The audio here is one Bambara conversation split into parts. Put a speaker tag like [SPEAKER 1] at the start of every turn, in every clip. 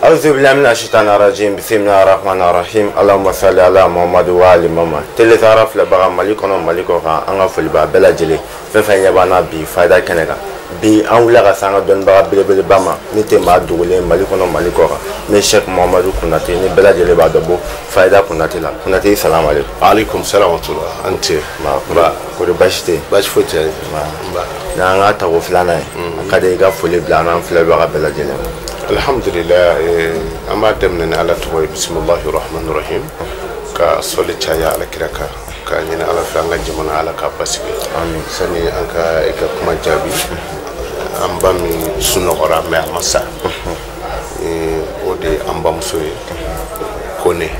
[SPEAKER 1] أعوذ بالله من الشيطان الرجيم بسم الله الرحمن الرحيم اللهم صل على محمد وآل محمد télé Sahara filɛbaga Mali kɔnɔ Mali kɔkan an ka foli b'a bɛɛ lajɛlen fɛn fɛn ɲɛ b'an na bi fayida kɛnɛ kan bi an wulila ka se an ka dɔnnibaga belebeleba ma min tɛ maa dogolen Mali kɔnɔ Mali kɔkan ne Cheikh Mohamadou Konate ni bɛɛ lajɛlen b'a dɔn bɔ fayida Konate la. Konate, salam aleykum.
[SPEAKER 2] Aleykum salam wa rahmatullah. An ce.
[SPEAKER 1] Ba kori baasi tɛ?
[SPEAKER 2] Baasi foyi tɛ.
[SPEAKER 1] N'an ka tago filanan ye, a ka di i ka foli bila an n'an filɛbaga bɛɛ lajɛlen ma.
[SPEAKER 2] Alhamdulillah, an b'a daminɛ ni Ala tɔgɔ ye, bisimilahi rahmani rahim, ka sɔli caya Ala kira kan, k'a ɲini Ala fɛ an ka jamana Ala k'a basigi.
[SPEAKER 1] Amin.
[SPEAKER 2] Sani an ka i ka kuma jaabi, an ba min sunɔgɔra mais a ma sa, o de ye an bamuso ye Kone.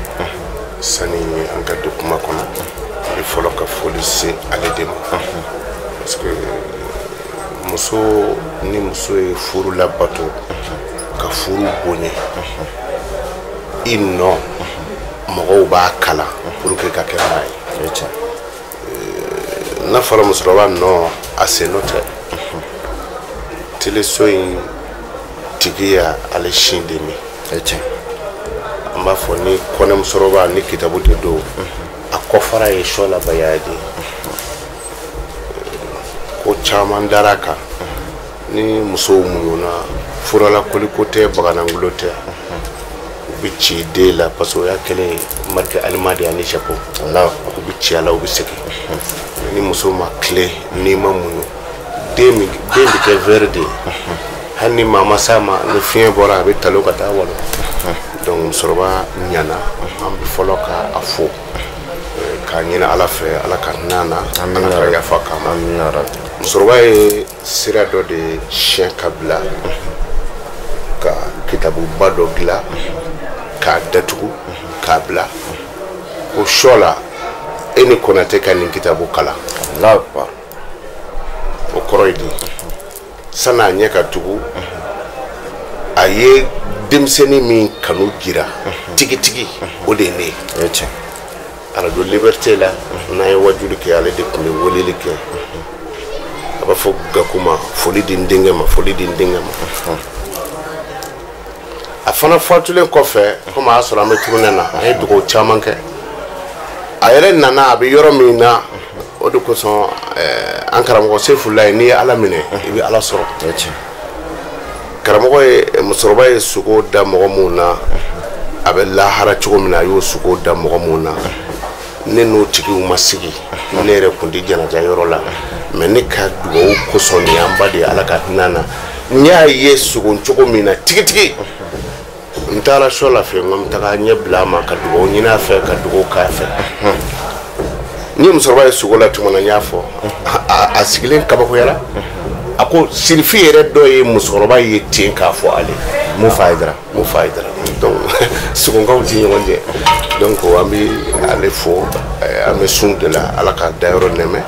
[SPEAKER 2] Sani an ka don kuma kɔnɔ, n bɛ fɔlɔ ka foli se ale de ma, parce que muso ni muso ye furu labato ka furu bonya, i nɔ mɔgɔw b'a kalan pour que ka kɛ maa ye. N'a fɔra musokɔrɔba nɔ, a sen nɔ tɛ teleso in tigi ya ale sin de min. An b'a fɔ ni kɔnɛ musokɔrɔba ni kitabu de don, a kɔfara ye sɔ labaya de ye. Ko caman dara a kan ni musow muɲuna, furala koliko tɛ, baganangolo tɛ, u bɛ ci den la, parce que o y'a kɛlen ye marque aliment de ani Japon, u bɛ ci a la, u bɛ segin. Ni muso ma tile, n'i ma muɲu, den bɛ kɛ verre de ye, hali ni maa ma s'a ma, ni fiɲɛ bɔra a bɛ talo ka taa walo. Donc musokɔrɔba ɲana, an bɛ fɔlɔ ka a fo k'a ɲini Ala fɛ, Ala ka hinɛ na, Ala ka yafa k'a ma. Musokɔrɔba ye sira dɔ de siɲɛ ka bila ka kitabuba dɔ dilan k'a datugu k'a bila ko sɔ la, e ni Konate ka nin kitabu kalan. O kɔrɔ ye di? San'a ɲɛ ka tugu, a ye denmisɛnnin min kanu jira tigitigi, o de ye ne ye. Radio Liberté la, n'an ye wajuli kɛ, ale de tun bɛ weleli kɛ, a b'a fɔ Gaku ma, foli di n denkɛ ma, foli di n denkɛ ma. A fana fatulen kɔfɛ, komi a y'a sɔrɔ an bɛ tournée na, an ye dugawu caman kɛ. A yɛrɛ nana, a bɛ yɔrɔ min na, o de kosɔn an karamɔgɔ Sefulayi, n'i ye Ala minɛ i bɛ Ala sɔrɔ. Karamɔgɔ ye musokɔrɔba ye sogo da mɔgɔ mun na, a bɛ lahara cogo min na, a y'o sogo da mɔgɔ mun na, ne n'o tigiw ma sigi, ne yɛrɛ kun tɛ janaja yɔrɔ la, mais ne ka dugawu kosɔn nin y'an ba de ye, Ala ka hinɛ na. N y'a ye sogo cogo min na tigitigi, n taara sɔ la fɛ, n ko n bɛ taga ɲɛ bila a ma ka dugawu ɲini a fɛ, ka dugawu k'a fɛ. N ye musokɔrɔba ye sogo la tuma na, n y'a fɔ a sigilen kabakoyara, a ko sirifi yɛrɛ dɔ ye musokɔrɔba ye ten k'a fɔ ale
[SPEAKER 1] Mufa Hayidara.
[SPEAKER 2] Mufa Hayidara. Donc sogonkaw ti ɲɔgɔn cɛ. Donc an bɛ ale fo, an bɛ sun de la, Ala ka dayɔrɔ nɛmɛ.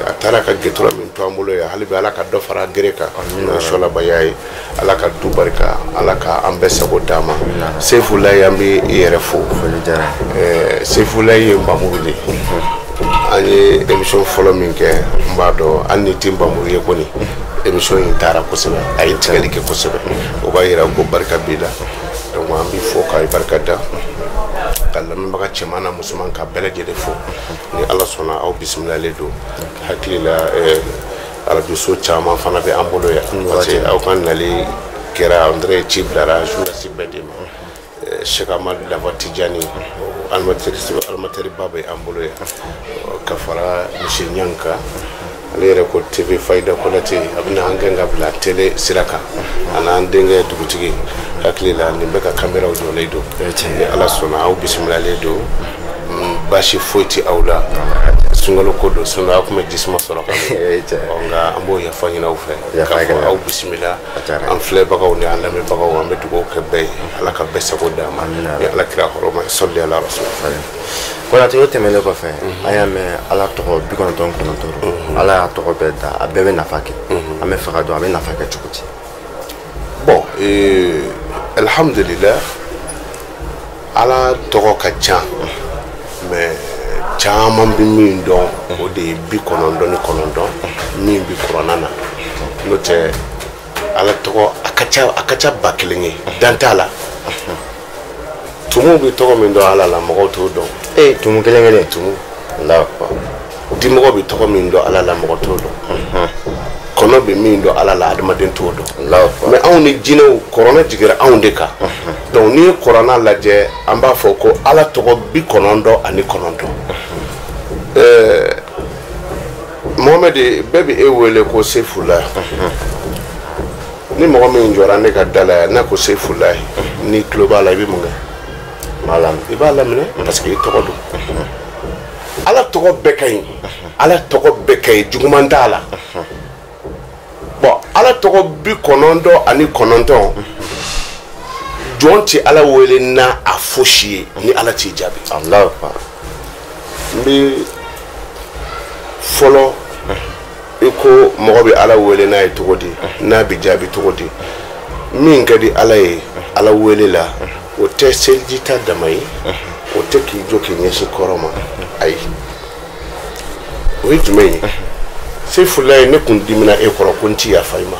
[SPEAKER 2] A taara ka gɛtɔrɔ min to an bolo yan, hali bi Ala ka dɔ fara gere kan, n'o ye sɔlabaya ye. Ala ka du barika, Ala ka an bɛɛ sago d'a ma. Sefulayi, an bɛ i yɛrɛ fo. Sefulayi ye Nbamuru de ye. An ye émission fɔlɔ min kɛ, n b'a dɔn hali ni ti Nbamuru ye kɔni, émission in taara kosɛbɛ, a ye tigɛli kɛ kosɛbɛ, o b'a yira ko barika b'i la. Donc an b'i fo k'a barika da, ka lamɛnbaga cɛman n'a musoman ka bɛɛ lajɛlen fo. Ni Ala sɔnna, aw bisimilalen don. Hakili la arajoso caman fana bɛ an bolo yan, parce que aw ka nali kɛra, on dirait ci bilara journaliste bɛɛ de ma. Cheikh Ahmad Lava Tijani, animateur ba bɛ an bolo yan, ka fara monsieur Niang kan, ale yɛrɛ ko TV Fayida Konate, a bɛna an gɛn ka bila télé sira kan, a n'an denkɛ dugutigi. Hakili la nin bɛ ka caméraw jɔlen don. Ni Ala sɔnna, aw bisimilalen don, baasi foyi tɛ aw la. Sunkalo ko don, sinon aw tun bɛ jisuma sɔrɔ ka nka an b'o yafa ɲini aw fɛ k'a fɔ aw bisimila. An filɛbagaw ni an lamɛnbagaw, an bɛ dugawu kɛ bɛɛ ye, Ala ka bɛɛ sago d'a ma ni Ala kira hɔrɔma, sɔli ala rasul.
[SPEAKER 1] Konate, o tɛmɛnen kɔfɛ, an y'a mɛn Ala tɔgɔ 99, Ala y'a tɔgɔ bɛɛ da, a bɛɛ bɛ nafa kɛ. An bɛ fɛ ka dɔn a bɛ nafa kɛ cogo di?
[SPEAKER 2] Bon, alhamdulillah, Ala tɔgɔ ka ca, mais caman bɛ min dɔn, o de ye 99 min bɛ kuranna na, n'o tɛ Ala tɔgɔ a ka ca 1000 ye, dan t'a la. Tumuw bɛ tɔgɔ min dɔn Ala la, mɔgɔw t'o dɔn.
[SPEAKER 1] Tumu kelen kelen.
[SPEAKER 2] Tumu.
[SPEAKER 1] Allahu akbar.
[SPEAKER 2] Dimɔgɔ bɛ tɔgɔ min dɔn Ala la, mɔgɔ t'o dɔn. Kɔnɔ bɛ min dɔn Ala la, adamaden t'o dɔn.
[SPEAKER 1] Allahu akbar.
[SPEAKER 2] Mais anw ni jinɛw, kɔrɔnɛ jiginra anw de kan. Donc n'i ye kɔrɔnɛ lajɛ, an b'a fɔ ko Ala tɔgɔ 99. Mohamed, bɛɛ bɛ e wele ko Sefula. Ni mɔgɔ min jɔra ne ka da la yan, n'a ko Sefula, n'i tulo b'a la, i bɛ mun kɛ? I b'a laminɛ parce que i tɔgɔ don. Ala tɔgɔ bɛɛ ka ɲi. Ala tɔgɔ bɛɛ ka ɲi, juguman t'a la. Bon, Ala tɔgɔ 99, jɔn tɛ Ala wele n'a a fosi ye ni Ala t'i jaabi.
[SPEAKER 1] Allahu akbar.
[SPEAKER 2] N bɛ fɔlɔ i ko mɔgɔ bɛ Ala wele n'a ye cogo di, n'a bɛ jaabi cogo di. Min ka di Ala ye Ala wele la, o tɛ seliji ta dama ye, o tɛ k'i jɔ k'i ɲɛsin kɔrɔ ma, ayi. O ye jumɛn ye? Sefulayi, ne kun dimina e kɔrɔ ko n ti yafa i ma.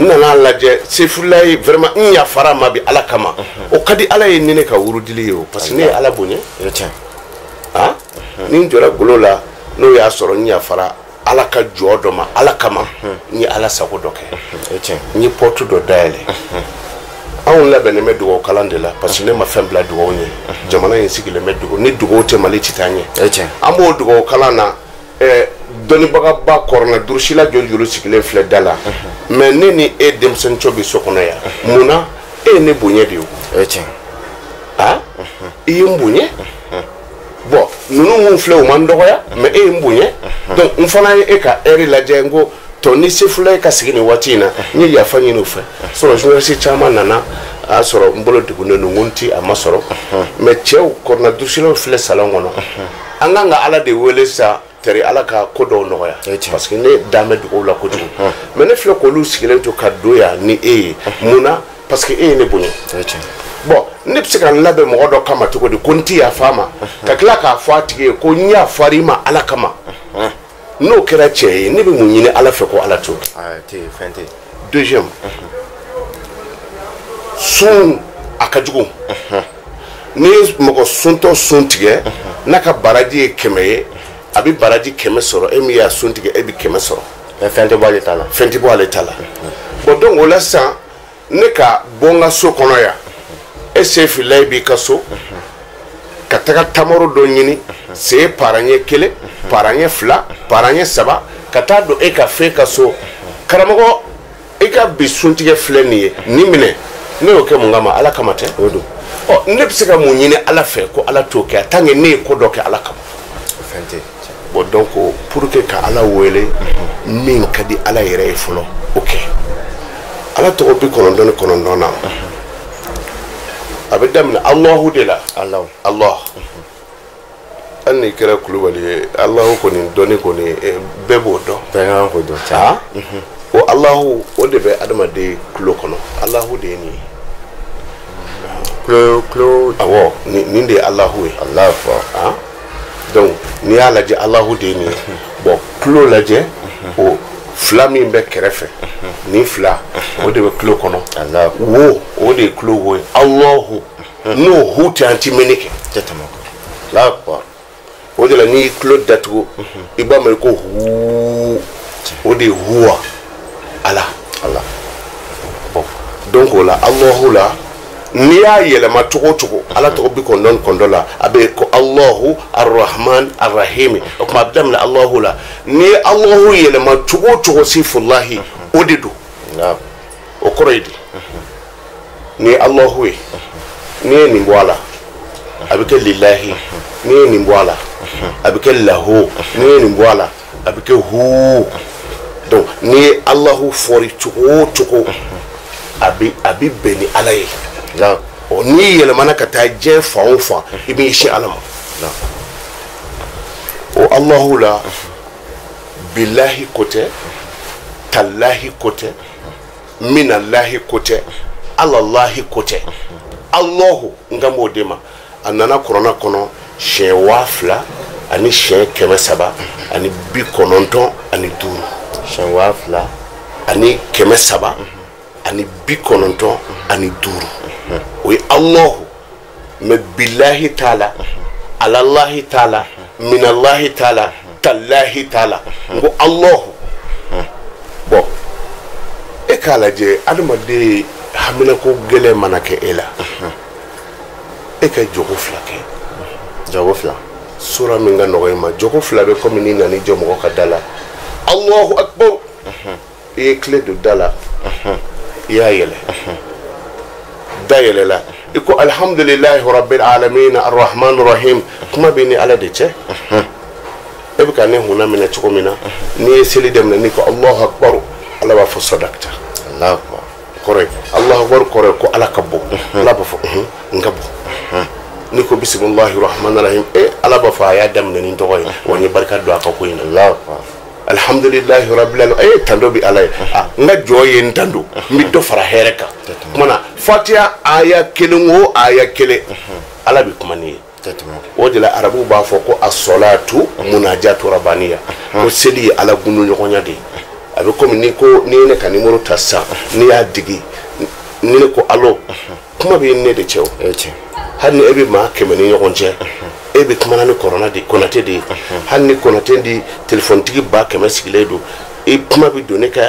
[SPEAKER 2] N nana lajɛ, Sefulayi vraiment n yafara ma bi Ala kama. O ka di Ala ye ni ne ka wurudili ye o, parce que ne ye Ala bonya. Ah, ni n jɔra golo la, n'o y'a sɔrɔ n yafara Ala ka jɔ dɔ ma, Ala kama, n ye Ala sago dɔ kɛ. N ye porte dɔ dayɛlɛ. Anw labɛnnen bɛ dugawu kalan de la, parce que ne ma fɛn bila dugawu ɲɛ. Jamana in sigilen bɛ dugawu, ni dugawu tɛ Mali ti taa ɲɛ. An b'o dugawu kalan na. Dɔnnibagaba kɔrɔna durusila joli joli sigilen filɛ da la, mais ne ni e denmisɛnnin bɛ so kɔnɔ yan, mun na e ye ne bonya de o? Ah, i ye n bonya. Bon, ninnu mun filɛ, u ma n dɔgɔya, mais e ye n bonya. Donc n fana ye e ka heure lajɛ, n ko tɔ ni Sefula ye ka sigi nin waati in na, n ye yafa ɲini u fɛ. Sɔrɔ journaliste caman nana, a y'a sɔrɔ n bolo degunnen don, n ko n ti a ma sɔrɔ. Mais cɛw kɔrɔna durusilaw filɛ salon kɔnɔ, an kan ka Ala de wele sa. Teri Ala ka ko dɔw nɔgɔya, parce que ne dan bɛ dugawu la kojugu. Mais ne filɛ k'olu sigilen to ka don yan ni e ye, mun na? Parce que e ye ne bonya. Bon, ne bɛ se ka n labɛn mɔgɔ dɔ kama cogo di ko n ti yafa a ma, ka tila k'a fɔ a tigi ye ko n yafara i ma Ala kama? N'o kɛra cɛ ye, ne bɛ mun ɲini Ala fɛ ko Ala t'o kɛ? Deuxième, sun a ka jugu. N'i ye mɔgɔ suntɔ sun tigɛ, n'a ka baraji ye 100 ye, a bɛ baraji 100 sɔrɔ. E min y'a sun tigɛ, e bɛ 100 sɔrɔ.
[SPEAKER 1] Mais fɛn tɛ bɔ ale ta la.
[SPEAKER 2] Fɛn tɛ bɔ ale ta la. Bon, donc o la sisan, ne ka bɔ n ka so kɔnɔ yan, e Sefulayi b'i ka so, ka taga tamaro dɔ ɲini, se paraɲɛ 1, paraɲɛ 2, paraɲɛ 3, ka taa don e ka fɛn ka so. Karamɔgɔ, e ka bi suntigɛ filɛ nin ye, nin minɛ. Ne y'o kɛ mun kama? Ala kama tɛ?
[SPEAKER 1] O don.
[SPEAKER 2] Ɔ, ne bɛ se ka mun ɲini Ala fɛ ko Ala t'o kɛ, tant que ne ye ko dɔ kɛ Ala kama?
[SPEAKER 1] Fɛn tɛ.
[SPEAKER 2] Bon, donc pour que ka Ala wele, min ka di Ala yɛrɛ ye fɔlɔ, o kɛ. Ala tɔgɔ 99 na, a bɛ daminɛ Alahu de la. Allah. Hali n'i kɛra Kulubali ye, Alahu kɔni dɔnni kɔni bɛɛ b'o dɔn.
[SPEAKER 1] Bɛɛ kan k'o dɔn.
[SPEAKER 2] Ah, o Alahu, o de bɛ adamaden tulo kɔnɔ. Alahu de ye nin ye.
[SPEAKER 1] Tulo.
[SPEAKER 2] Awɔ, nin de ye Alahu ye.
[SPEAKER 1] Allahu akbar.
[SPEAKER 2] Ah, donc n'i y'a lajɛ, Alahu de ye nin ye. Bon, tulo lajɛ, o fila min bɛ kɛrɛfɛ, nin fila, o de bɛ tulo kɔnɔ. Wo, o de ye tulo wo ye. Alahu, n'o hu tɛ, an ti mɛnni kɛ.
[SPEAKER 1] Tɛ tɛmɛ o kan. Allahu akbar.
[SPEAKER 2] O de la n'i y'i tulo datugu, i b'a mɛn ko huu, o de ye huwa, Ala.
[SPEAKER 1] Ala.
[SPEAKER 2] Bon, donc o la Alahu la, n'i y'a yɛlɛma cogo o cogo, Ala tɔgɔ 99 la, a bɛ ko Alahu Arahman Arahimi. O tuma a bɛ daminɛ Alahu la. N'i ye Alahu yɛlɛma cogo o cogo, Sefulahi, o de don. O kɔrɔ ye di? N'i ye Alahu ye, n'i ye nin bɔ a la, a bɛ kɛ lilahi. N'i ye nin bɔ a la, a bɛ kɛ lahu. N'i ye nin bɔ a la, a bɛ kɛ hu. Donc n'i ye Alahu fɔri cogo o cogo, a bɛ bɛn ni Ala ye. Ɔ, n'i yɛlɛmana ka taa diɲɛ fan o fan, i bɛ ɲɛsin Ala ma. O Alahu la, bilahi ko tɛ, talahi ko tɛ, minallahi ko tɛ, alallahi ko tɛ. Alahu, n kan b'o de ma. A nana kɔrɔna kɔnɔ siɲɛ 2000 ani siɲɛ 395.
[SPEAKER 1] Siɲɛ 2000
[SPEAKER 2] ani 300 ani 95 o ye Allahu mais billahi taala alallahi taala minallahi taala tallahi taala n ko Allahu bon e k'a lajɛ adamaden haminako gɛlɛn mana kɛ e la e ka jogo fila kɛ
[SPEAKER 1] jogo fila
[SPEAKER 2] sura min ka nɔgɔ i ma jogo fila bɛ komi n'i nana i jɔ mɔgɔ ka da la Allahu akbar i ye tile don da la i y'a yɛlɛ da yɛlɛla i ko alhamdulilahi rabbil alamin arrahman rahim kuma bɛ ni ala de cɛ e bɛ ka ne hunna minɛ cogo min na n'i ye seli daminɛ n'i ko Allahu akbar ala b'a fɔ sadakta
[SPEAKER 1] Allahu akbar
[SPEAKER 2] kɔrɔ ye Allahu akbar kɔrɔ ye ko ala ka bon ala b'a fɔ n ka bon n'i ko bisimilahi rahman rahim e ala b'a fɔ a y'a daminɛ ni tɔgɔ ye wa n ye barika don a ka ko in na
[SPEAKER 1] Allahu akbar
[SPEAKER 2] alhamdulilahi rabbil alamin e tando bi ala ye n ka jɔ ye n tando n bɛ dɔ fara hɛrɛ kan kuma na fatiya aya kelen o aya kelen ala bɛ kuma n'i ye o de la arabuw b'a fɔ ko asɔlatu munajatu rabaniya ko seli ye ala gundo ɲɔgɔnya de ye a bɛ komi n'i ko n'i ye ne ka nimoro ta sisan n'i y'a digi ni ne ko alo kuma bɛ ne de cɛ o hali ni e bɛ maa 100 ni ɲɔgɔn cɛ e bɛ kumana ni kɔrɔna de Konate de ye hali ni Konate di telefɔnitigi 100,000 sigilen don i kuma bɛ don ne ka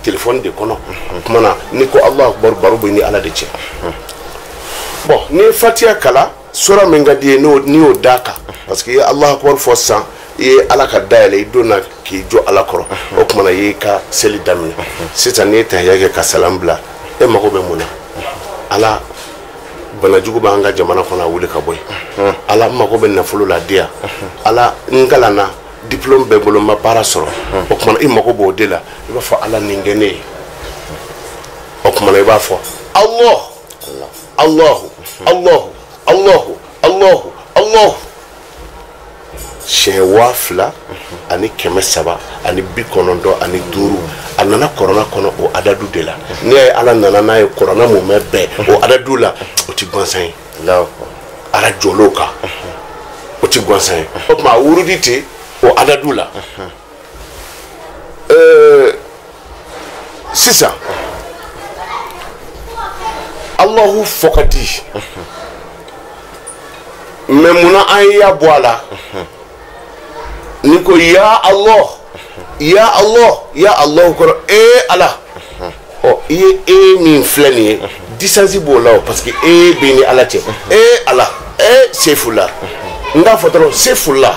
[SPEAKER 2] telefɔni de kɔnɔ kuma na n'i ko Allahu akbar baro bɛ ni ala de cɛ bon n'i ye fatiya kalan sura min ka di ye n'i y'o d'a kan parce que i ye Allahu akbar fɔ sisan i ye ala ka dayɛlɛ i donna k'i jɔ ala kɔrɔ o tuma na i y'i ka seli daminɛ sisan n'i ye tahiya kɛ ka salam bila e mago bɛ mun na ala banajugu b'an ka jamana kɔnɔ a wuli ka bɔ yen ala n mago bɛ nafolo la di yan ala n kalanna diplôme bɛ n bolo n ma baara sɔrɔ o tuma na i mago b'o de la i b'a fɔ ala nin kɛ ne ye o tuma na i b'a fɔ Allah Allahu Allahu Allahu Allahu Allahu siɲɛ 2395 a nana kɔrɔna kɔnɔ o adadu de la n'i y'a ye ala nana n'a ye kɔrɔna mumɛ bɛɛ o adadu la o ti gansan ye ala jɔl'o kan o ti gansan ye o tuma a wurudi ten o adadu la sisan Allahu fɔ ka di mais munna an ye ya bɔ a la n'i ko ya Allah ya Allah ya Allah kɔrɔ e ala ɔ i ye e min filɛ nin ye distance b'o la o parce que e bɛ ni ala cɛ e ala e sefula n k'a fɔ dɔrɔn sefula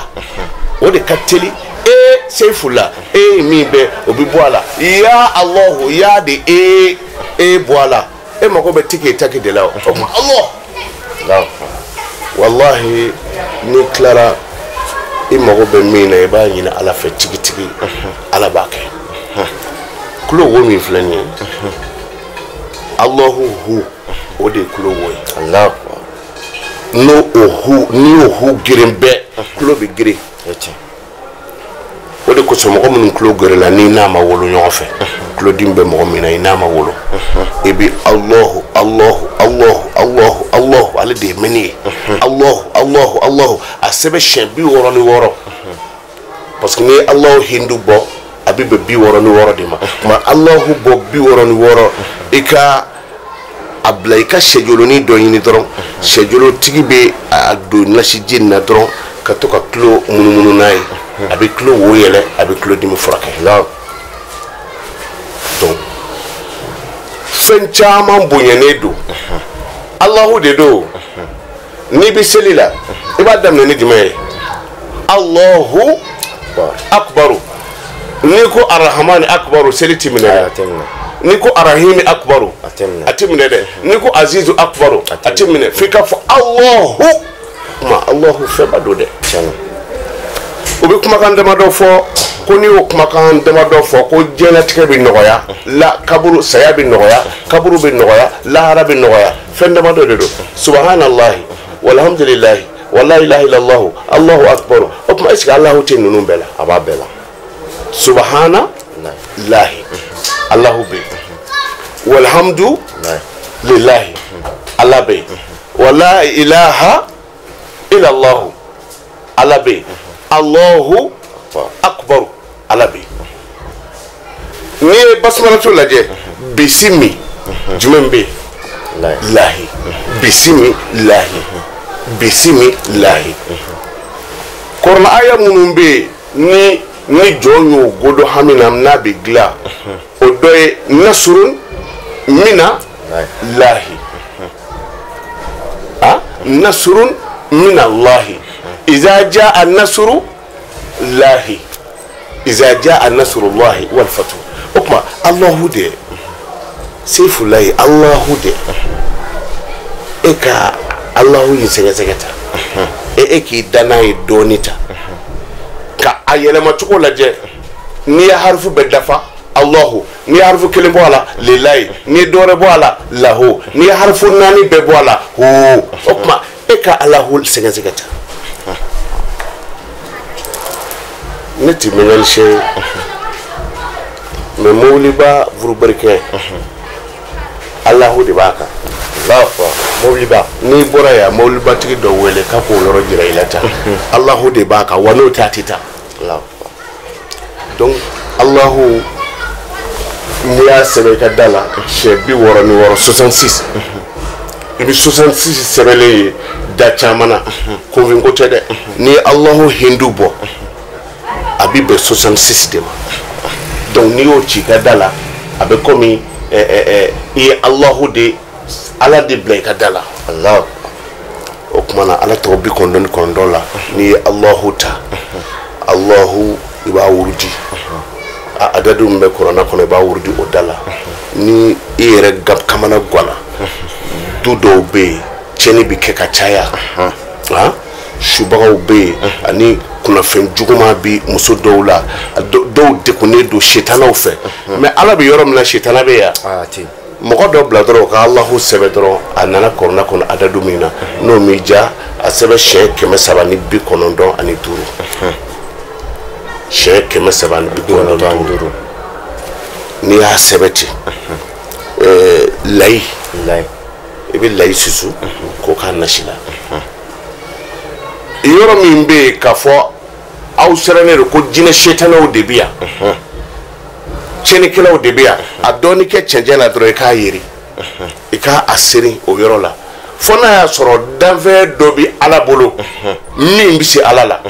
[SPEAKER 2] o de ka teli e sefula e min bɛ o bɛ bɔ a la ya Allah ya de e e bɔ a la e mago bɛ tiki taki de la o tuma Allah wallahi n'i tilara i mago bɛ min na i b'a ɲini ala fɛ tigitigi ala b'a kɛ kulo wo min filɛ nin ye Allahu hu o de ye kulo wo ye n'o o hu n'i y'o hu geren bɛɛ kulo bɛ geren o de kosɔn mɔgɔ minnu kulo gerenna n'i n'a ma wolo ɲɔgɔn fɛ kulodimi bɛ mɔgɔ min na i n'a ma wolo i bɛ Allahu Allahu Allahu Allahu Allahu ale de ye mɛnni ye Allahu Allahu Allahu a sɛbɛn siɲɛ 66 parce que n'i ye Allahu hindu bɔ a bɛ bɛn 66 de ma tuma Allahu bɔ 66 i ka a bila i ka sɛjolonin dɔ ɲini dɔrɔn sɛjolotigi bɛ a don nasiji in na dɔrɔn ka to ka tulo munumunu n'a ye a bɛ tulo wo yɛlɛ a bɛ tulo dimi furakɛ donc fɛn caman bonyanen don Allahu de don n'i bɛ seli la i b'a daminɛ ni jumɛn ye Allahu akbaru n'i ko arahamani akbaru seli ti minɛ dɛ n'i ko arahimi akbaru a ti minɛ dɛ n'i ko azizu akbaru a ti minɛ f'i ka fɔ Allahu kuma Allahu fɛnba don dɛ u bɛ kumakan damadɔ fɔ ko n'i y'o kumakan damadɔ fɔ ko diɲɛlatigɛ bɛ nɔgɔya la kaburu saya bɛ nɔgɔya kaburu bɛ nɔgɔya lahara bɛ nɔgɔya fɛn damadɔ de don subahanallahi walhamdulilahi wala ilaha illallahu Allahu akbar o tuma est ce que Allahu tɛ ninnu bɛɛ la
[SPEAKER 1] a b'a bɛɛ la
[SPEAKER 2] subahana lahi Allahu bɛ yen walhamdu lillahi Ala bɛ yen wala ilaha illallahu Ala bɛ yen Allahu akbar Ala bɛ yen n'i ye basumalatu lajɛ bisimi jumɛn bɛ yen lahi bisimi lahi bisimi lahi kɔrɔna aya minnu bɛ yen ni jɔn y'o godo hami na n'a bɛ dilan o dɔ ye nasurun mina lahi ah nasurun mina lahi iza jaa nasuru lahi iza jaa nasrullahi wal fatu o tuma Allahu de sefulayi Allahu de e ka Allahu in sɛgɛsɛgɛ ta e k'i da n'a ye dɔɔni ta ka a yɛlɛma cogo lajɛ n'i ye harifu bɛɛ dafa Allahu n'i ye harifu kelen bɔ a la lilayi n'i ye dɔwɛrɛ bɔ a la lahu n'i ye harifu naani bɛɛ bɔ a la hu o tuma e ka Allahu sɛgɛsɛgɛ ta ne ti mécanicien ye mais mobiliba vurubarikɛ Allahu de b'a kan.
[SPEAKER 1] Mobiliba
[SPEAKER 2] n'i bɔra yan mobilibatigi dɔ wele k'a k'o yɔrɔ jira i la tan Allahu de b'a kan wa n'o tɛ a tɛ taa. Donc Allahu n'i y'a sɛbɛn i ka da la siɲɛ 66 66 i bɛ 66 sɛbɛnlen ye da caman na kunfin ko tɛ dɛ n'i ye Allahu hindu bɔ a bɛ bɛn 66 de ma donc n'i y'o ci i ka da la a bɛ komi i ye Allahu de Ala de bila i ka da la. O tuma na Ala tɔgɔ 99 la n'i ye Allahu ta Allahu i b'a wurudi a adadu min bɛ kuranna kɔnɔ i b'a wurudi o da la ni i yɛrɛ kamana ganna du dɔw bɛ yen tiɲɛni bɛ kɛ ka caya subagaw bɛ yen ani kunnafɛn juguman bɛ muso dɔw la dɔw degunnen don setanaw fɛ mais Ala bɛ yɔrɔ min na setana bɛ yan mɔgɔ dɔ bila dɔrɔn ka Allahu sɛbɛn dɔrɔn a nana kɔrɔna kɔnɔ adadu min na n'o m'i diya a sɛbɛn siɲɛ 395 siɲɛ 395 n'i y'a sɛbɛn ten layi i bɛ layi susu k'o k'a nasi la yɔrɔ min bɛ yen k'a fɔ aw sirannen don ko jinɛ setanaw de bɛ yan tiɲɛnikɛlaw de bɛ yan a dɔɔni kɛ cɛncɛn na dɔrɔn i k'a yeri i k'a seri o yɔrɔ la fo n'a y'a sɔrɔ danfɛn dɔ bɛ Ala bolo min bɛ se Ala la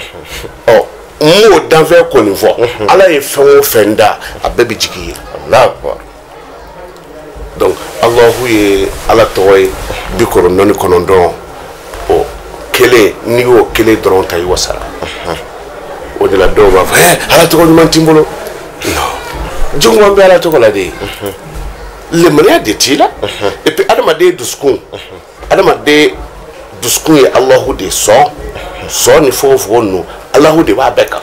[SPEAKER 2] ɔ n m'o danfɛn kɔni fɔ Ala ye fɛn o fɛn da a bɛɛ bɛ jigin yen. Donc Allahu ye Ala tɔgɔ ye 99 o kelen n'i y'o kelen dɔrɔn ta i wasara o de la dɔw b'a fɔ Ala tɔgɔ ɲuman t'i bolo non juguman bɛ Ala tɔgɔ la de lemaniya de t'i la et puis adamaden dusukun ye Allahu de sɔn sɔn ni fogofogo ninnu Allahu de b'a bɛɛ kan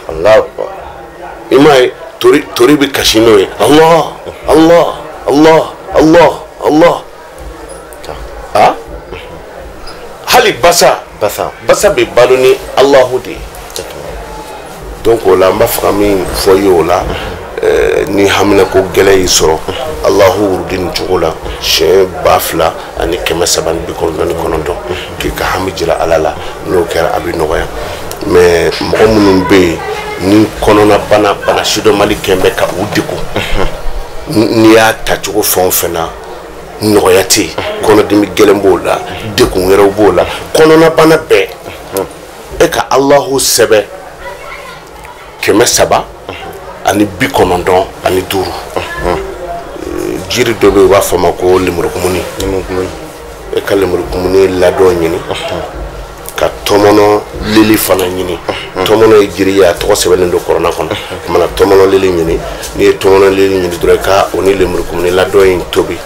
[SPEAKER 2] i m'a ye tori bɛ kasi n'o ye Allah Allah Allah Allah Allah ah hali basa bɛ balo ni Allahu de ye donc o la n b'a fɛ ka min fɔ i ye o la ni hamina ko gɛlɛn y'i sɔrɔ Allahu wurudi nin cogo la siɲɛ 2399 k'i ka hami jira Ala la n'o kɛra a bɛ nɔgɔya mais mɔgɔ minnu bɛ yen ni kɔnɔnabana bana sidɔnbali kɛn bɛ ka u degun n'i y'a ta cogo fɛn o fɛn na nɔgɔya tɛ yen kɔnɔdimi gɛlɛn b'o la degun wɛrɛw b'o la kɔnɔnabana bɛɛ e ka Allahu sɛbɛn 395 jiri dɔ bɛ yen u b'a fɔ a ma ko lemurukumuni e ka lemurukumuni ladɔn ɲini ka tɔmɔnɔ lili fana ɲini tɔmɔnɔ ye jiri ye a tɔgɔ sɛbɛnnen don kɔrɔna kɔnɔ kumana tɔmɔnɔ lili ɲini n'i ye tɔmɔnɔ lili ɲini dɔrɔn i ka o ni lemurukumuni ladɔn in tobi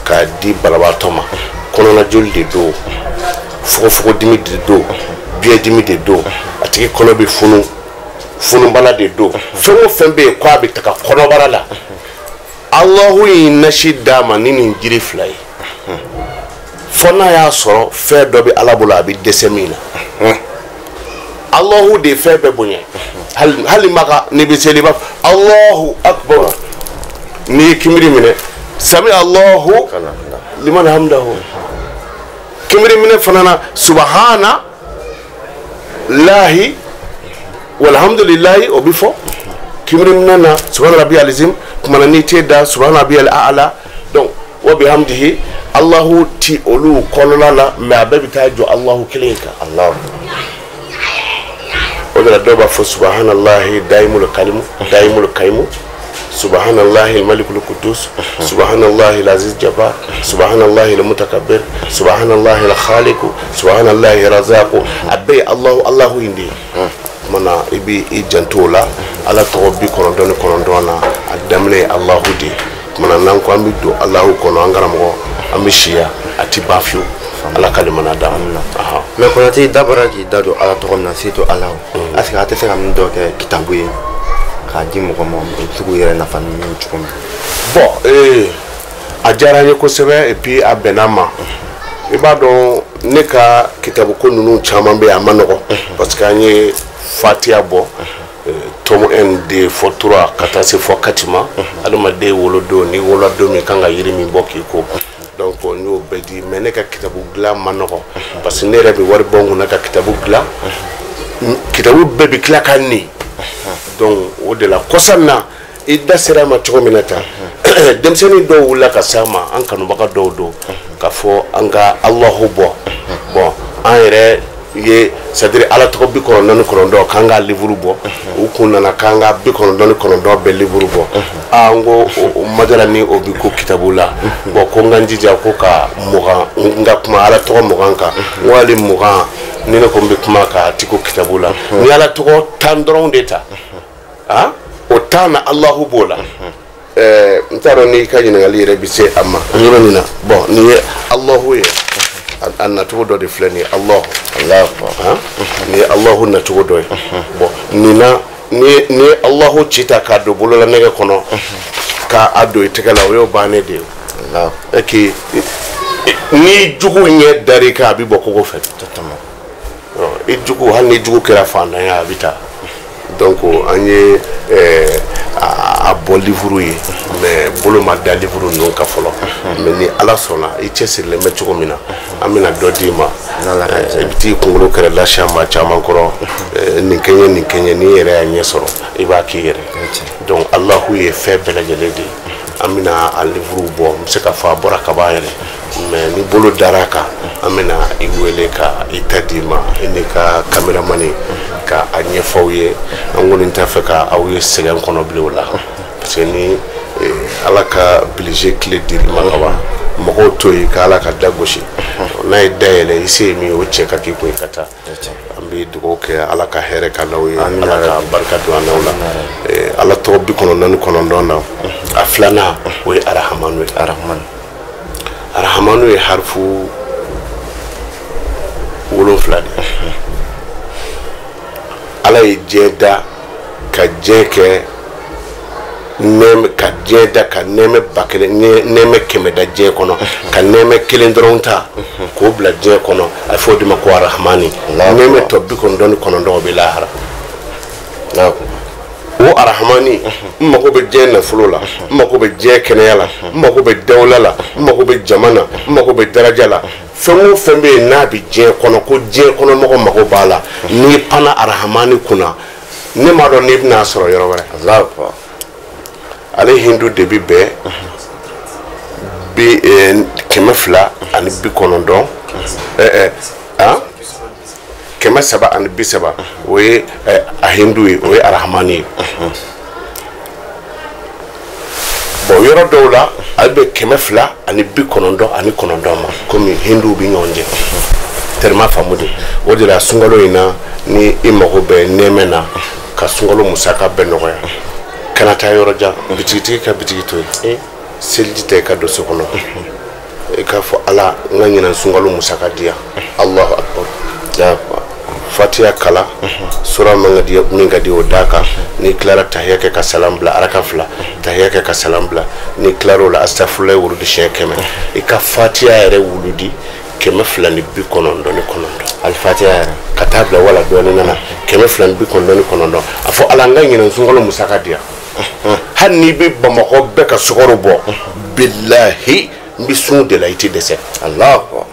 [SPEAKER 2] k'a di banabaatɔ ma kɔnɔna joli de don fogofogodimi de don biyɛndimi de don a tigi kɔnɔ bɛ funu funubana de don fɛn o fɛn bɛ yen k'a bɛ taga kɔnɔbara la Allahu ye nasi d'a ma ni nin jiri fila ye fo n'a y'a sɔrɔ fɛn dɔ bɛ Ala bolo a bɛ dɛsɛ min na Allahu de ye fɛn bɛɛ bonya hali maka n'i bɛ seli i b'a fɔ Allahu akbar n'i ye kinbiri minɛ sami Allahu liman hamdahu kinbiri minɛ fana na subahana lahi walhamdulilahi o bɛ fɔ kinbiri minɛ na subahana rabbi alizim Kumana n'i t'e da subhana rabbiyal a'la donc wa bihamdihi Allahu ti olu kɔnɔna la mais a bɛɛ bɛ taa jɔ Allahu kelen kan.
[SPEAKER 1] Allahu.
[SPEAKER 2] O de la dɔw b'a fɔ subhanallahi daimul kalimu daimul kaimu subhanallahi malikul qudus subhanallahi alaziz jabbar subhanallahi almutakabbir subhanallahi alkhaliq subhanallahi razaq. A bɛɛ ye Allahu Allahu in de ye. Kumana i b'i i janto o la. Ala tɔgɔ 99 na a daminɛ ye Allahu de ye. Kumana n'an ko an bɛ don Allahu kɔnɔ an karamɔgɔ an bɛ siya a ti ban fiyewu. Ala ka limana d'an ma.
[SPEAKER 1] Mais Konate da bɔra k'i da don Ala tɔgɔ min na surtout Ala est ce que a tɛ se ka min dɔ kɛ kitabu ye k'a di mɔgɔ ma u bɛ se k'u yɛrɛ nafa ni min cogo min?
[SPEAKER 2] Bon a diyara n ye kosɛbɛ et puis a bɛnna ma. I b'a dɔn ne ka kitabu ko ninnu caman bɛ yen a ma nɔgɔn parce que an ye Fatiha bɔ tome 1 2 fɔ 3 ka taa se fɔ 4 ma. Adamaden wolodon ni wolola don min kan ka yiri min bɔ k'i ko. Donc n y'o bɛɛ di mais ne ka kitabu dilan ma nɔgɔn parce que ne yɛrɛ bɛ wari bɔ n kunna ka kitabu dilan. Kitabu bɛɛ bɛ tila ka nin. Donc o de la kɔsa in na i da sera a ma cogo min na tan denmisɛnnin dɔw wulila ka se an ma an kanubaga dɔw don k'a fɔ an ka Alahu bɔ. Bon an yɛrɛ ye c'est à dire Ala tɔgɔ 99 k'an ka livre bɔ. U kun nana k'an ka 99 bɛɛ livre bɔ. Aa n ko o madala ni o bi ko kitabu la. Bon ko n ka n jija ko ka 20 n ka kuma Ala tɔgɔ 20 kan. N ko hali 20 ni ne ko n bɛ kuma kan a ti ko kitabu la. Ni Ala tɔgɔ 10 dɔrɔn de ta ah o 10 na Alahu b'o la. N t'a dɔn n'i ka ɲininkali yɛrɛ bɛ se a ma yɔrɔ min na. Bon nin ye Alahu ye. A nacogo dɔ de filɛ nin ye Alahu. Nin ye Alahu nacogo dɔ ye. Bon nin na ni ye Alahu ci ta k'a don bolola nɛgɛ kɔnɔ k'a don i tɛgɛ la o y'o bannen de ye. Et que ni jugu ɲɛ dar'i kan a bɛ bɔ kogo fɛ. I jugu hali ni jugu kɛra fantan ye a bɛ taa. Donc an ye a bɔ livre ye mais bolo ma da livre ninnu kan fɔlɔ. Mais ni Ala sɔnna i cɛsirilen bɛ cogo min na an bɛna dɔ d'i ma. I bɛ t'i kunkolo kɛrɛ lasi maa caman kɔrɔ nin kɛɲɛ nin kɛɲɛ n'i yɛrɛ y'a ɲɛ sɔrɔ i b'a k'i yɛrɛ. Donc Alahu ye fɛn bɛɛ lajɛlen de ye. An bɛna a livre bɔ n bɛ se k'a fɔ a bɔra ka ban yɛrɛ mais ni bolo dara a kan an bɛna i wele ka i ta d'i ma i n'i ka caméraman ka a ɲɛfɔ aw ye. An kɔni t'a fɛ ka aw ye sɛgɛn kɔnɔ bilen o la parce que ni Ala ka bilisi tile dir'i ma ka ban mɔgɔw to yen ka Ala ka da gosi n'a ye da yɛlɛ i se ye min ye o cɛ ka k'i kun ye ka taa. An bɛ dugawu kɛ Ala ka hɛrɛ k'an n'aw ye. Ala ka barika don an n'aw la. Ala tɔgɔ 99 na a filanan o ye Arahamanu ye. Arahamanu ye harifu 7 de ye. Ala ye diɲɛ da ka diɲɛ kɛ nɛɛmɛ ka diɲɛ da ka nɛɛmɛ 1000 nɛɛmɛ 100 da diɲɛ kɔnɔ ka nɛɛmɛ kelen dɔrɔn ta k'o bila diɲɛ kɔnɔ a fɔ o de ma ko Arahamani. Nɛɛmɛ tɔ 99 o bɛ lahara. O Arahamani n mago bɛ diɲɛ nafolo la n mago bɛ diɲɛ kɛnɛya la n mago bɛ dawula la n mago bɛ jama na n mago bɛ daraja la. Fɛn o fɛn bɛ yen n'a bɛ diɲɛ kɔnɔ ko diɲɛ kɔnɔ mɔgɔ mago b'a la n'i panna Arahamani kunna ne m'a dɔn n'i bɛna sɔrɔ yɔrɔ wɛrɛ. Ale hindu de bi bɛn bi 290 330 o ye a hindu ye o ye Arahamani ye. Bon yɔrɔ dɔw la ale bɛ 299 ma komi hinduw bɛ ɲɔgɔn jɛ tellement faamu de. O de la sunkalo in na ni i mago bɛ nɛɛmɛ na ka sunkalo musaka bɛɛ nɔgɔya kana taa yɔrɔ jan bitigitigi ka bitigi to yen seliji ta i ka don so kɔnɔ i k'a fɔ Ala n ka ɲinan sunkalo musaka di yan. Allahu akbar. Fatiha kala sura min ka di o d'a kan n'i tilara tahiya kɛ ka salam bila araka 2 tahiya kɛ ka salam bila n'i tilara o la astafurulayi wurudi siɲɛ 100 i ka Fatiha yɛrɛ wuludi 299 alifatiha yɛrɛ ka taa bila wala dɔɔnin nana 299 a fɔ Ala n ka ɲinan sunkalo musaka di yan. Hali n'i bɛ Bamakɔ bɛɛ ka sukaro bɔ bilahi n bɛ sun de la i tɛ dɛsɛ.
[SPEAKER 1] Allahu.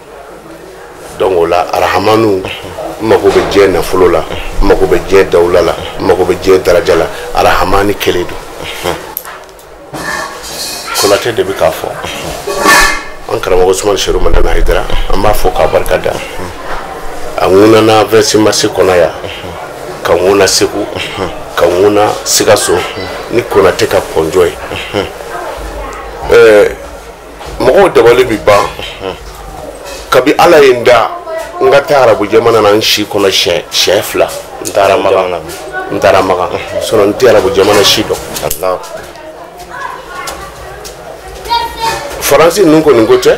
[SPEAKER 2] Donc o la Arahamanu n mago bɛ diɲɛ nafolo la n mago bɛ diɲɛ dawula la n mago bɛ diɲɛ daraja la Arahamani kelen don. Konate de bɛ k'a fɔ. An karamɔgɔ Usumani Seru Madani Hayidara, an b'a fɔ k'a barika da. A ŋunana 26 mars kɔnɔ yan, ka ŋuna Segu, ka ŋuna Sikaso ni Konate ka pɔnjɔ ye. Mɔgɔw dabali bi ban. Kabi Ala ye n da, n ka taa arabu jamana na n si kɔnɔ siɲɛ 2. N taara Makan. N taara Makan. Sinon n tɛ arabu jamana si dɔn. Faransi ninnu kɔni ko tɛ,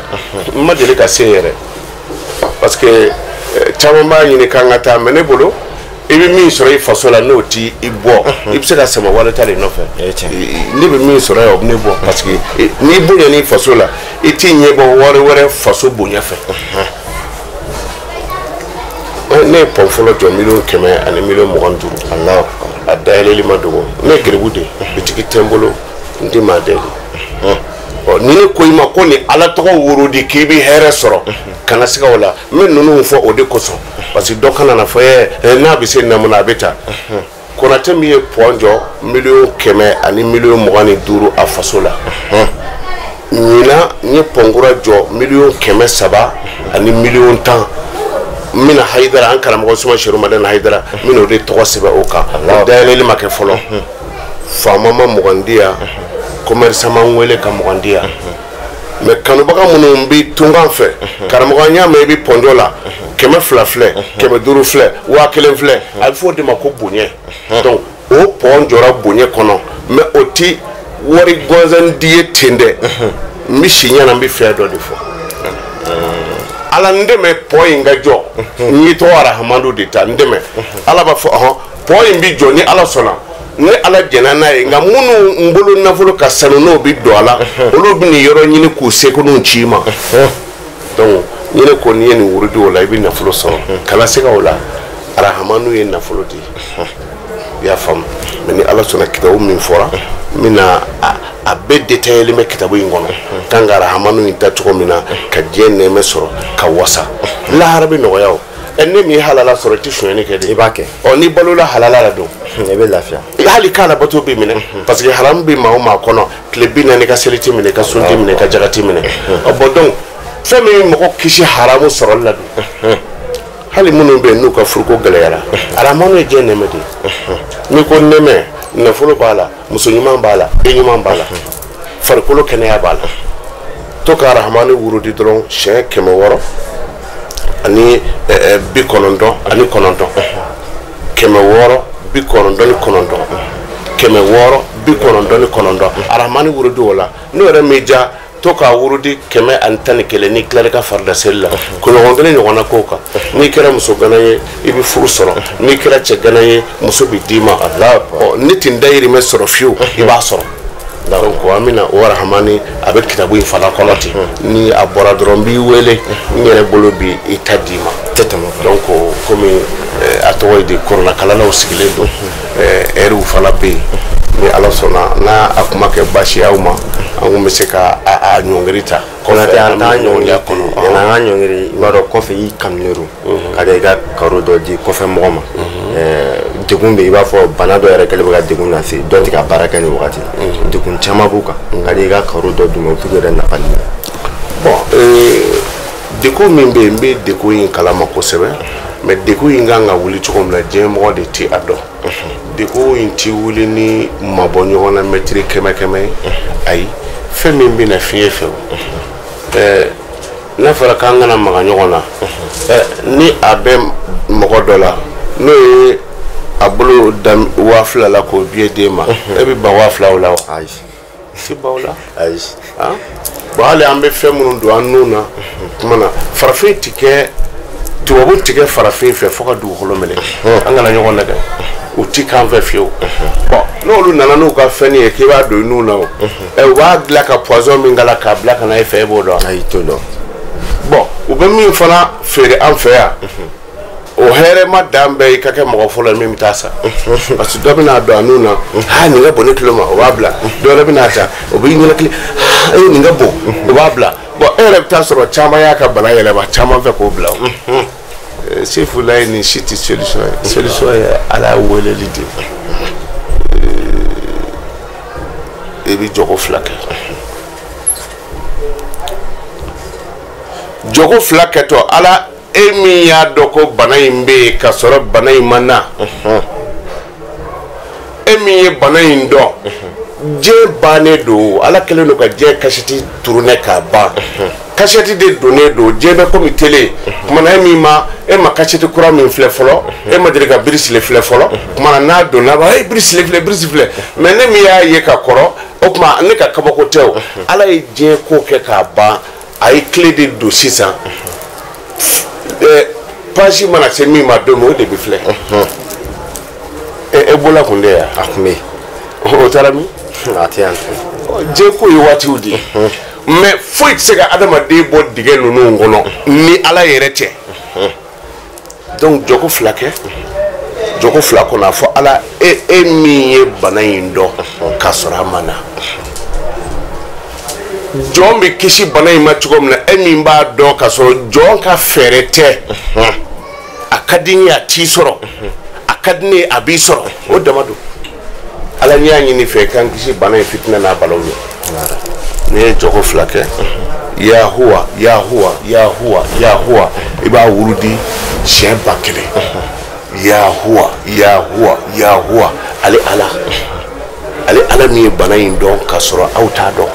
[SPEAKER 2] n ma deli ka se yɛrɛ. Parce que caman b'a ɲini k'an ka taa, mais ne bolo i bɛ min sɔrɔ i faso la n'o t'i bɔ, i bɛ se ka sama walita de nɔfɛ. Ne bɛ min sɔrɔ yan o bɛ ne bɔ, parce que n'i bonya n'i faso la, i t'i ɲɛ bɔ wari wɛrɛ faso bonya fɛ. Ne ye pɔn fɔlɔ jɔ 125 miliyɔn. A dayɛlɛli ma dogo. Ne ye geribu de ye, bitigi tɛ n bolo, n tɛ maa deli. Ni ne ko i ma ko ni Ala tɔgɔ worodi k'i bɛ hɛrɛ sɔrɔ, kana siga o la. N bɛ ninnu fɔ o de kosɔn, parce que dɔ kana na fɔ n'a bɛ se namuna a bɛ taa. Konate min ye pɔn jɔ 125 miliyɔn a faso la. Ɲinan n ye pɔn kura jɔ 310 miliyɔn. N bɛna Hayidara, an karamɔgɔ Usumani Seru Madani Hayidara, n bɛna o de tɔgɔ sɛbɛn o kan. O dayɛlɛli ma kɛ fɔlɔ. Faama ma 20 di yan, commerçant ma n wele ka 20 di yan. Mais kanubaga minnu bɛ tunkan fɛ, karamɔgɔ an y'a mɛn i bɛ pɔnjɔ la, 200 filɛ, 500 filɛ, 1000 filɛ, a bɛ fɔ o de ma ko bonya. Donc o pɔn jɔra bonya kɔnɔ, mais o ti wari gansan di ye ten dɛ. N bɛ si ɲɛna, n bɛ fɛn dɔ de fɔ. Ala n dɛmɛ pɔn in ka jɔ, n y'i tɔgɔ Arahamadu de ta, n dɛmɛ. Ala b'a fɔ ɔhɔn, pɔn in bɛ jɔ ni Ala sɔnna, ni Ala jɛnna n'a ye. Nka minnu n bolo nafolo ka sanu n'o bɛ don a la, olu bɛ nin yɔrɔ ɲini k'u seko n'u ci i ma. Donc ni ne ko n'i ye nin wurudi o la, i bɛ nafolo sɔrɔ. Kana se ka o la, Arahamanu ye nafolo di. I y'a faamu? Mais ni Ala sɔnna, kitabu min fɔra, n bɛna a bɛɛ détaillé bɛ kitabu in kɔnɔ. Kan ka Arahamanu in ta cogo min na ka diɲɛ nɛɛmɛ sɔrɔ ka wasa, lahara bɛ nɔgɔya o. Ne min ye halala sɔrɔ, i tɛ sonyɛni kɛ de.
[SPEAKER 1] I b'a kɛ.
[SPEAKER 2] Ɔ, n'i balola halala la don,
[SPEAKER 1] i bɛ lafiya.
[SPEAKER 2] Hali k'a labato bɛ minɛ, parce que haramu bɛ maa o maa kɔnɔ, tile 40 ka seli tɛ minɛ, ka sun tɛ minɛ, ka jaga tɛ minɛ. Ɔ bon, donc fɛn min bɛ mɔgɔ kisi haramu sɔrɔli la dun, hali minnu bɛ yen n'u ka furuko gɛlɛyara, arahamanu ye diɲɛ nɛɛmɛ de ye. N'i ko nɛɛmɛ, nafolo b'a la, muso ɲuman b'a la, den ɲuman b'a la, farikolo kɛnɛya b'a la. To ka arahamani wurudi dɔrɔn siɲɛ 699, 699, 699, arahamani wurudi o la. N'o yɛrɛ m'i diya, to k'a wurudi 111 n'i tilara i ka farida seli la, kunɲɔgɔn kelen ɲɔgɔnna k'o kan. N'i kɛra muso gana ye, i bɛ furu sɔrɔ. N'i kɛra cɛ gana ye, muso bɛ d'i ma. Ɔ, ne tɛ n dayirimɛ sɔrɔ fiyewu, i b'a sɔrɔ. Donc an bɛna o arahamani, a bɛ kitabu in fana kɔnɔ ten. Ni a bɔra dɔrɔn, n b'i wele, n yɛrɛ bolo bi i ta d'i ma.
[SPEAKER 1] Tɛ tɛmɛ o kan.
[SPEAKER 2] Donc komi a tɔgɔ ye di, kɔrɔlakalalaw sigilen don, ɛriw fana bɛ yen. Ni Ala sɔnna, n'a a kuma kɛ baasi y'aw ma, an kun bɛ se ka a ɲɔngiri ta.
[SPEAKER 1] Konate, an t'an
[SPEAKER 2] bɛ
[SPEAKER 1] ɲɔngiri
[SPEAKER 2] kɔnɔ.
[SPEAKER 1] Yanni an ka ɲɔngiri, i b'a dɔn kɔfɛ i kanunen don ka i ka karo dɔ di kɔfɛ mɔgɔ ma. Degun bɛ yen, i b'a fɔ bana dɔ yɛrɛ kɛlen bɛ ka degun lase dɔ tɛ ka baara kɛ nin wagati la, degun caman b'u kan, ka di i ka karo dɔ d'u ma, u t'u yɛrɛ nafa ni.
[SPEAKER 2] Bon, degun min bɛ yen, n bɛ degun in kalama kosɛbɛ, mais degun in kan ka wuli cogo min na, diɲɛ mɔgɔ de tɛ a dɔn. Degun in ti wuli ni mabɔ ɲɔgɔn na mɛtiri 100 100 ye. Ayi, fɛn min bɛ na fiɲɛ fɛ o, n'a fɔra k'an kana maga ɲɔgɔn na, ni a bɛ mɔgɔ dɔ la, n'o ye a bolo da 2000 la k'o biye d'e ma, e bɛ ban 2000 o la wa?
[SPEAKER 1] Ayi.
[SPEAKER 2] Ti ban o la.
[SPEAKER 1] Ayi.
[SPEAKER 2] Ah bon, hali an bɛ fɛn minnu don an nun na, tuma na farafin ti kɛ, tubabu ti kɛ farafin fɛ fo ka dugukolo minɛ. An kana ɲɔgɔn nɛgɛ, u ti k'an fɛ fiyewu. Bon, n'olu nana n'u ka fɛn ye k'i b'a don i nun na, o u b'a dilan ka poison min k'a la k'a bila ka na e fɛ, e b'o dɔn?
[SPEAKER 1] Ayi, t'o dɔn.
[SPEAKER 2] Bon, u bɛ min fana feere an fɛ yan, o hɛrɛ ma dan bɛɛ i ka kɛ mɔgɔ fɔlɔ ye min bɛ taa sa, parce que dɔ bɛna don a nun na, ha, nin ka bon ne tulo ma, o b'a bila. Dɔ wɛrɛ bɛna ta, o b'i ɲɛnakili, ha, e nin ka bon, o b'a bila. Bon, e yɛrɛ bɛ taa sɔrɔ caman y'a ka bana yɛlɛma caman fɛ k'o bila. O Sefulayi, nin si tɛ solution ye. Solution ye Ala weleli de ye. I bɛ jɔko 2 kɛ. Jɔko 2 kɛtɔ Ala e min y'a dɔn ko bana in bɛ yen ka sɔrɔ bana in ma na. E min ye bana in dɔn. Diɲɛ bannen don Ala kɛlen don ka diɲɛ kasɛti tourner k'a ban. Kasɛti de donnen don diɲɛ bɛ komi télé. Kumana e min ma e ma kasɛti kura min filɛ fɔlɔ e ma deli ka birisile filɛ fɔlɔ. Kumana n'a donna ba e birisile filɛ birisi filɛ mais ne min y'a ye ka kɔrɔ o tuma ne ka kabako tɛ o. Ala ye diɲɛ ko kɛ k'a ban a ye clé de don sisan. Page mana se min ma don min o de bɛ filɛ. Ebola kun tɛ yan. A kun bɛ yen. O taara min?
[SPEAKER 1] A tɛ yan tuguni.
[SPEAKER 2] Diɲɛ ko ye waatiw de ye. Mais foyi tɛ se ka adamaden bɔ dingɛ ninnu kɔnɔ ni Ala yɛrɛ tɛ. Donc jɔko 2 kɛ. Jɔko 2 kɔnɔ a fɔ Ala e min ye bana in dɔn k'a sɔrɔ a ma na. Jɔn bɛ kisi bana in ma cogo min na e min b'a dɔn k'a sɔrɔ jɔn ka fɛɛrɛ tɛ. A ka di n ye a t'i sɔrɔ. A ka di ne ye a b'i sɔrɔ. O dama don. Ala n'i y'a ɲini fɛ k'an kisi bana in fitinɛ n'a balaw ye. N'i ye jɔko 2 kɛ. Yahuwa yahuwa yahuwa yahuwa i b'a wurudi siɲɛ 1000. Yahuwa yahuwa yahuwa ale Ala. Ale Ala min ye bana in dɔn k'a sɔrɔ aw t'a dɔn.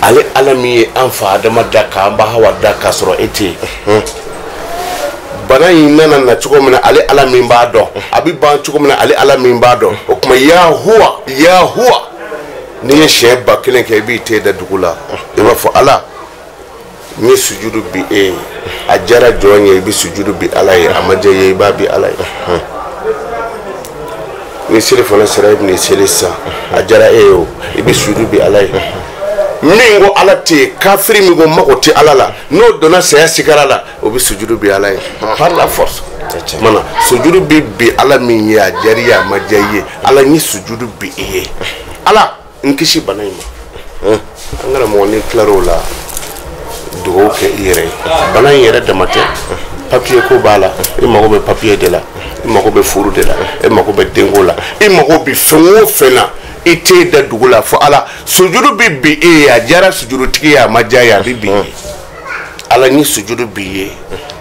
[SPEAKER 2] Ale Ala min ye an fa Adama da k'an ba Hawa da k'a sɔrɔ e tɛ yen. Bana in nana na cogo min na ale Ala min b'a dɔn. A bɛ ban cogo min na ale Ala min b'a dɔn. O tuma yahuwa yahuwa n'i ye siɲɛ 1000 kɛ i b'i ten da dugu la. I b'a fɔ Ala n ye sujudu bi e ye. A diyara jɔn ye i bɛ sujudu bi Ala ye. A ma diya i ye i b'a bi Ala ye. Ni seli fana sera i bɛna seli sisan. A diyara e ye o i bɛ sujudu bi Ala ye. Min ko Ala tɛ yen kafiri min ko mago tɛ Ala la n'o donna saya sigara la o bɛ sujudu bi Ala ye par la force. Mana sujudu bi bi Ala min ye a diyara i ye a ma diya i ye Ala n ye sujudu bi i ye. Ala n kisi bana in ma. An karamɔgɔ n'i tilar'o la dugawu kɛ i yɛrɛ ye. Bana in yɛrɛ dama tɛ. Papier ko b'a la i mago bɛ papier de la i mago bɛ furu de la i mago bɛ denko la i mago bɛ fɛn o fɛn na. I t'e da dugu la fɔ Ala sujudu bi bi e ye a diyara sujudutigi ye a ma diya ye a bɛ bi ye. Ala ni sujudu bi ye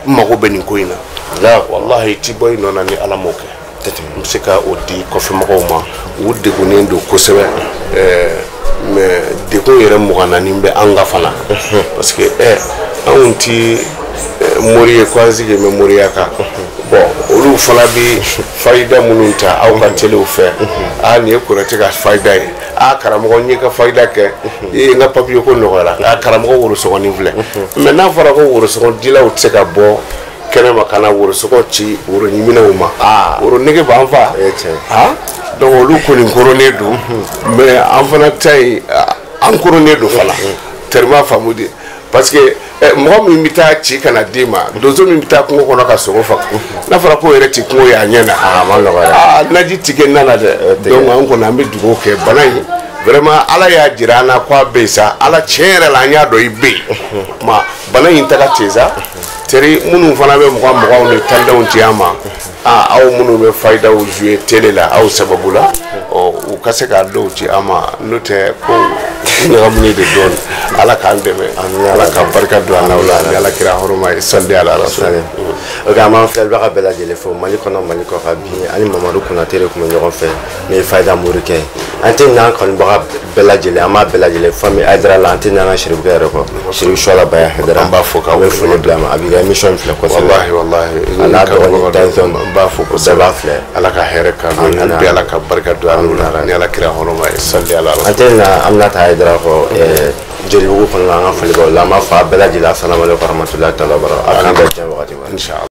[SPEAKER 2] n mago bɛ nin ko in na. Walahi i ti bɔ i nɔ na ni Ala m'o kɛ. N bɛ se ka o di kɔfɛmɔgɔw ma u degunnen don kosɛbɛ. Mais degun yɛrɛ 24 bɛ an ka fana. Parce que anw ti mori ye ko an sigi bɛ moriya kan. Bon olu fana bɛ fayida minnu ta aw ka telew fɛ. Aa nin ye Konate ka fayida ye. Aa karamɔgɔ n ye ka fayida kɛ. Ee n ka papiye ko nɔgɔyara. Aa karamɔgɔ worosɔgɔnin filɛ. Mais n'a fɔra ko worosɔgɔdilaw tɛ se ka bɔ kɛnɛma ka na worosɔgɔ ci woro ɲiminɛw ma. Woro nege b'an fa. Donc olu kɔni koronnen don. Mais an fana ta yen an koronnen don fana. Tellement faamu de. Parce que mɔgɔ min bɛ taa ci ka na d'i ma donso min bɛ taa kungo kɔnɔ ka sogo faga n'a fɔra k'o yɛrɛ ti kungo ye a ɲɛ na
[SPEAKER 1] a ma nɔgɔ dɛ.
[SPEAKER 2] Aa naji ti kɛ na la dɛ. Donc an kɔni an bɛ dugawu kɛ bana in vraiment Ala y'a jira an na k'a bɛ yen sa Ala tiɲɛ yɛrɛ la an y'a dɔn i bɛ yen. Tuma bana in taga ten sa teri minnu fana bɛ mɔgɔ mɔgɔw ni tandenw ci an ma aa aw minnu bɛ fayidaw jouer télé la aw sababu la ɔ u ka se k'a dɔw ci an ma n'o tɛ ko ɲagaminen de dɔɔnin. Ala k'an dɛmɛ Ala ka barika don an n'aw la ni Ala kira hɔrɔma ye sali ala rasul.
[SPEAKER 1] Ok an b'an filɛlibaga bɛɛ lajɛlen fo Mali kɔnɔ Mali kɔkan bi ani Mamadu Konate de tun bɛ ɲɔgɔn fɛ n'o ye Fayida Morikɛ ye. An tɛ ɲinɛ an kanubaga bɛɛ lajɛlen an b'a bɛɛ lajɛlen famille Hayidara la an tɛ ɲinɛ an ka Sirifukɛ yɛrɛ kɔ Sirifu Suwala Baya Hayidara
[SPEAKER 2] an b'a fo
[SPEAKER 1] k'an bɛ foli bila a ma a b'i ka émission filɛ kosɛbɛ.
[SPEAKER 2] Walahi walahi
[SPEAKER 1] a n'a dɔgɔnin Tyson
[SPEAKER 2] n b'a fo kosɛbɛ
[SPEAKER 1] bɛɛ b'a filɛ.
[SPEAKER 2] Ala ka hɛrɛ k'an ye hali bi Ala ka barika don an n'u la ni Ala kira hɔrɔma ye sali ala rasul.
[SPEAKER 1] An tɛ ɲinɛ Aminata Hayidara kɔ Jelibugu kɔnɔna an ka foli b'aw la an b'a fɔ a bɛɛ lajɛlen asalaamaaleykum warahmatulahi taala wa barakatuh. A k'an bɛn diɲɛ wagati wɛrɛ.
[SPEAKER 2] Inshallah.